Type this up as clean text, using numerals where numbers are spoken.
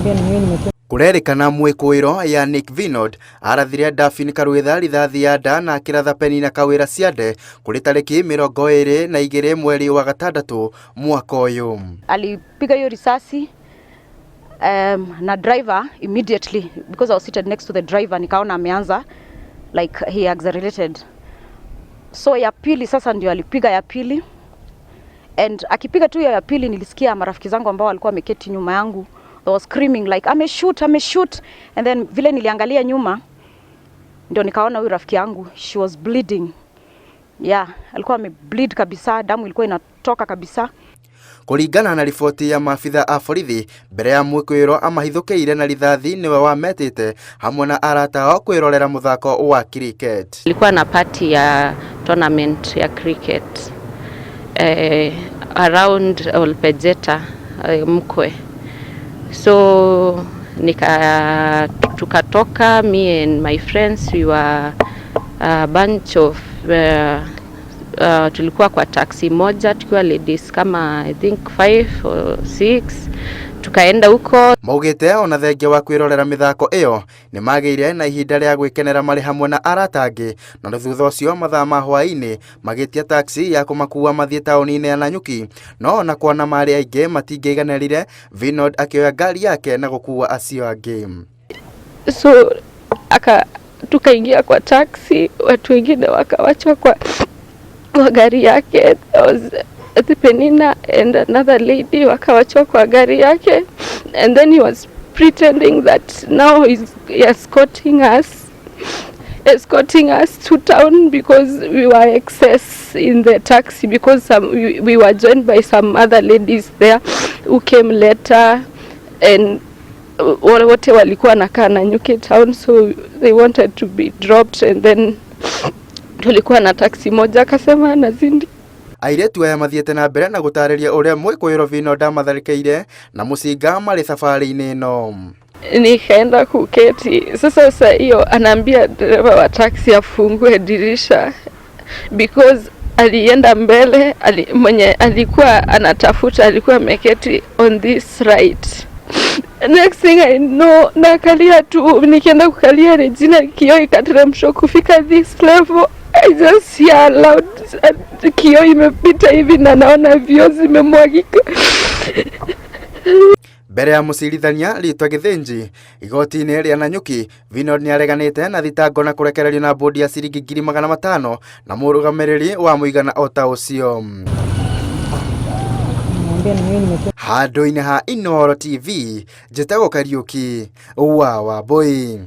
Nikamwambia ni mimi nimetoa. Kũrerĩkana mwĩkũĩro Yannick Vinod arathire Daphine Karwitha rithathi ya nda na akĩratha Penina Kawĩra ciande kũrĩ tarĩki 22 mweri wa gatandatũ mwaka ũyũ. Alipiga hiyo risasi na driver immediately, because I was seated next to the driver, nikaona ameanza, like he accelerated. So ya pili sasa ndio alipiga ya pili, and akipiga tu hiyo ya pili nilisikia marafiki zangu ambao walikuwa wameketi nyuma yangu, they was screaming like, "Ameshoot, ameshoot." And then vile niliangalia nyuma ndio nikaona huyu rafiki yangu, she was bleeding. Yeah, alikuwa amebleed kabisa, damu ilikuwa inatoka kabisa. Kũringana na riboti ya maabitha a borithi, mbere ya mwĩkũĩrwo amahithũkĩire na rithathi nĩwe wametĩte hamwe na arata ao kwĩrorera mũthako wa cricket. Ilikuwa na party ya tournament ya cricket around Olpejeta, Mkwe. So tukatoka, me and my friends, we were a bunch of tulikuwa kwa taxi moja tukiwa ladies kama I think five or six, tukaenda huko. Maugĩte ona thengia wa kwĩrorera mĩthako ĩyo nĩ magĩire na ihinda rĩa gwĩkenera marĩ hamwe na arata angĩ, na thutha ũcio mathaa ma hwaĩ-inĩ magĩtia taxi ya kũmakua mathiĩ taũni-inĩ ya Nanyuki, no ona kuona marĩ aingĩ matingĩiganĩrire, Vinod akĩoya ngari yake na gũkua acio angĩ. So tukaingia kwa taxi, watu wengine wakawachwa kwa gari yake. There was Penina and another lady, wakawachwa kwa gari yake, and then he was pretending that now he's escorting us to town because we were excess in the taxi, because we were joined by some other ladies there who came later, and wale wote walikuwa wanakaa Nanyuki town, so they wanted to be dropped, and then tulikuwa na taxi moja, akasema anazindi. Airĩtu aya mathiĩte na mbere na gũtarĩria ũrĩa mwĩkũĩrwo Vinod amatharĩkĩire na mũcinga marĩ thabarĩ-inĩ ĩno. Nikaenda kuketi. Sasa saa hiyo anaambia dereva wa taxi afungue dirisha because alienda mbele, mwenye alikuwa anatafuta alikuwa ameketi on this right. Next thing I know, nakalia tu, nikienda kukalia Regina, kioo ikateremshwa kufika this level. I just hear loud, kioo imepita hivi na naona vioo zimemwagika. Mbere ya mũcirithania Ritwa Gĩthĩnji igoti-inĩ rĩa Nanyuki, Vinod nĩareganĩte na thitango na kũrekererio na bũndi ya ciringi 500,000 na mũrũgamĩrĩri wa mũigana o ta ũcio. Nimwambia ni mimi nimetoa. Handũ-inĩ ha Inooro TV, njĩtagwo Kariũki wa Wambui.